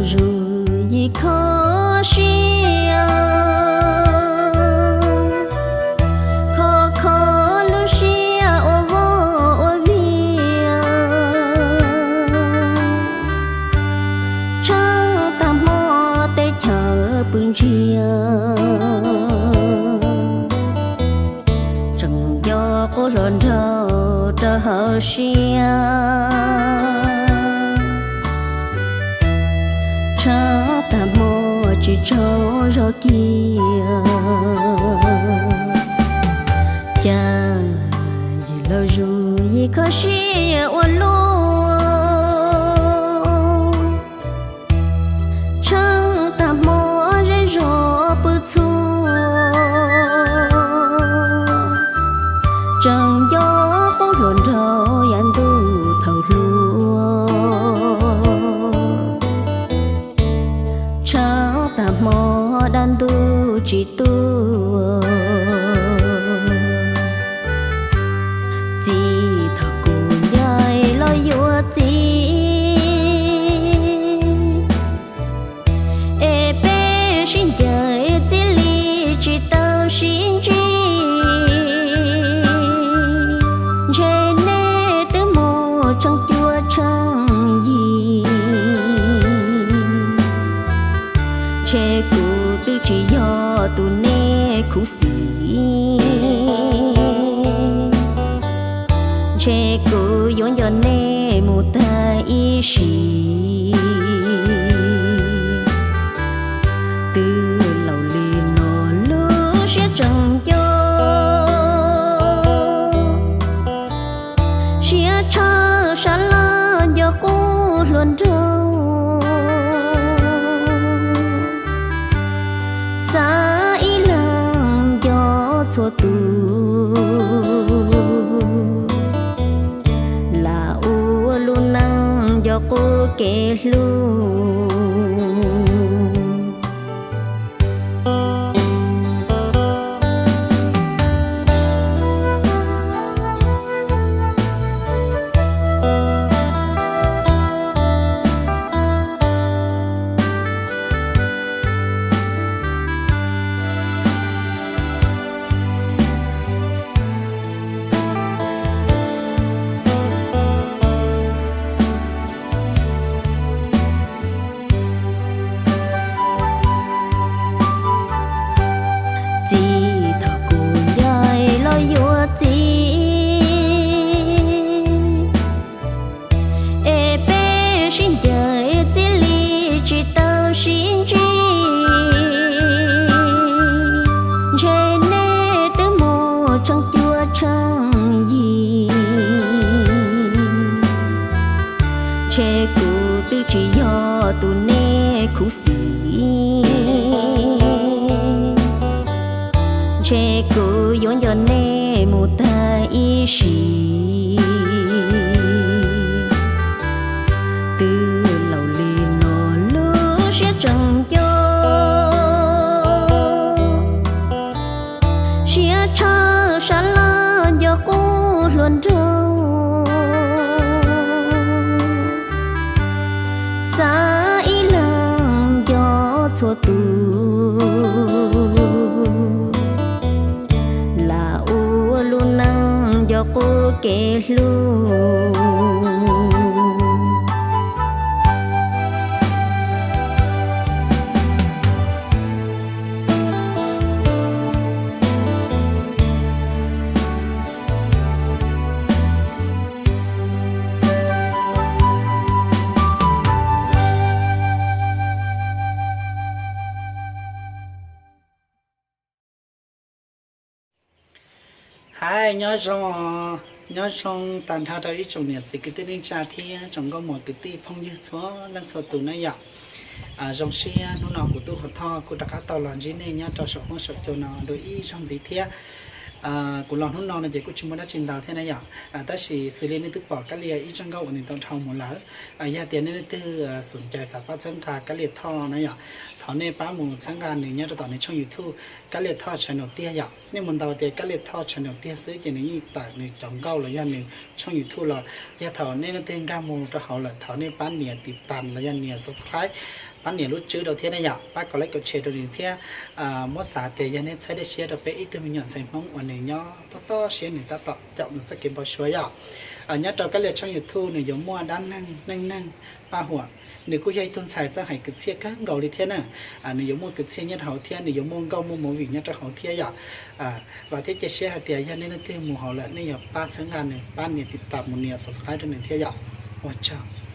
Zuj yim kho siab, kho kho lub siab ua voj ua vias, tsheej tag hmo teb chaws pw ntsiag, tseem nco qub hluas nraug rau hauv siab. Tsheej tag hmo tsis tsaug zog kiag, cas yim laus zus yim kho siab ua luaj. Tsheej tag hmo zej zos pw txhua, tseem nco qub hluas nraug yav ntuj thaum hluas. Tsheej tag hmo dab ntuj tsis tuaj, txij thaum kuv ncaim los yuav txiv, es peb sib ncaim txij li tsis tau sib ntsib. Ntshe nej twb mus tsheej cuab tsheej yig, ntshe kuv twb tsis yog tus nej khuv xim, ntshe kuv yuav nco nej mus tag ib sim. Twb laus li no lub siab tseem nco, siab tshawb sab laj nco qub hluas nraug. Xav ib leeg nco txhua tus, lam ua lub neej nco qub kev hlub. Txij thaum kuv ncaim los yuav txiv, es peb sib ncaim txij li tsis tau sib ntsib. Ntshe nej twb mus tsheej cuab tsheej yig, ntshe kuv twb tsis yog tus nej khuv xim, ntshe kuv yuav nco nej mus tag ib sim. Twb laus li no lub siab tseem nco, siab tshawb sab laj nco qub hluas nraug. Xav ib leeg nco txhua tus, lam ua lub neej nco qub kev hlub. Hais nyob zoo, nyob zoo tag nrho rau ib tsoom niam txiv kwv tij neej tsa thiab tsoom nkauj muam kwv tij phooj ywg txhua leej txhua tus na yom. Zoo siab hnub no kuv Tub Hluas Thoj kuj rov qab tau los ntsib nej nyob rau saum huab saum cua no dua ib zaug ntxiv thiab. Kuv los hnub no no ces kuj tsis muaj dab tsi ntau thiab na yom, tab sis xws li nej twb pom Kab Lias ib zaj nkauj uas nws tau dhau mus lawm. Yog tias nej leej twg xom cai xav pab txhawb nqa Kab Lias Thoj na yom, thov nej pab mus txhawb nqa nws nyob rau tom nws tshooj YouTube Kab Lias Thoj channel tiag yom. Nej mus ntaus tias Kab Lias Thoj channel tiag xwb ces nws yeej tawm nws cov nkauj los yog nws tshooj YouTube los. Yog thaum nej leej twg nkag mus rau hauv lawm thov nej pab nias tiv tas los yog nias subscribe pab nias lub tswb rau thiab ne yom, pab kom like kom share rau nws thiab. Muab xav tias yog nej txhawb dej siab rau peb ib tug me nyuam ntxhais Hmoob uas nws nyob tob tob siab, nws tab tom caum nws txoj kev npau suav yom. Nyob rau kab lia tshooj YouTube nws yuav muaj dab neeg neej neeg paj huam. Nws kuj yog ib tug ntxhais txawj hais kwv txhiaj kawg nkaus li thiab na. Nws yuav muaj kwv txhiaj nyob rau hauv thiab nws yuav muaj nkauj muaj movie nyob rau hauv thiab yom. Vam thiab cia siab hais tias yog nej leej twg mus hauv lawm nej yuav pab txhawb nqa nws, pab nias tiv tas mus nias subscribe rau nws thiab yom. Ua tsaug.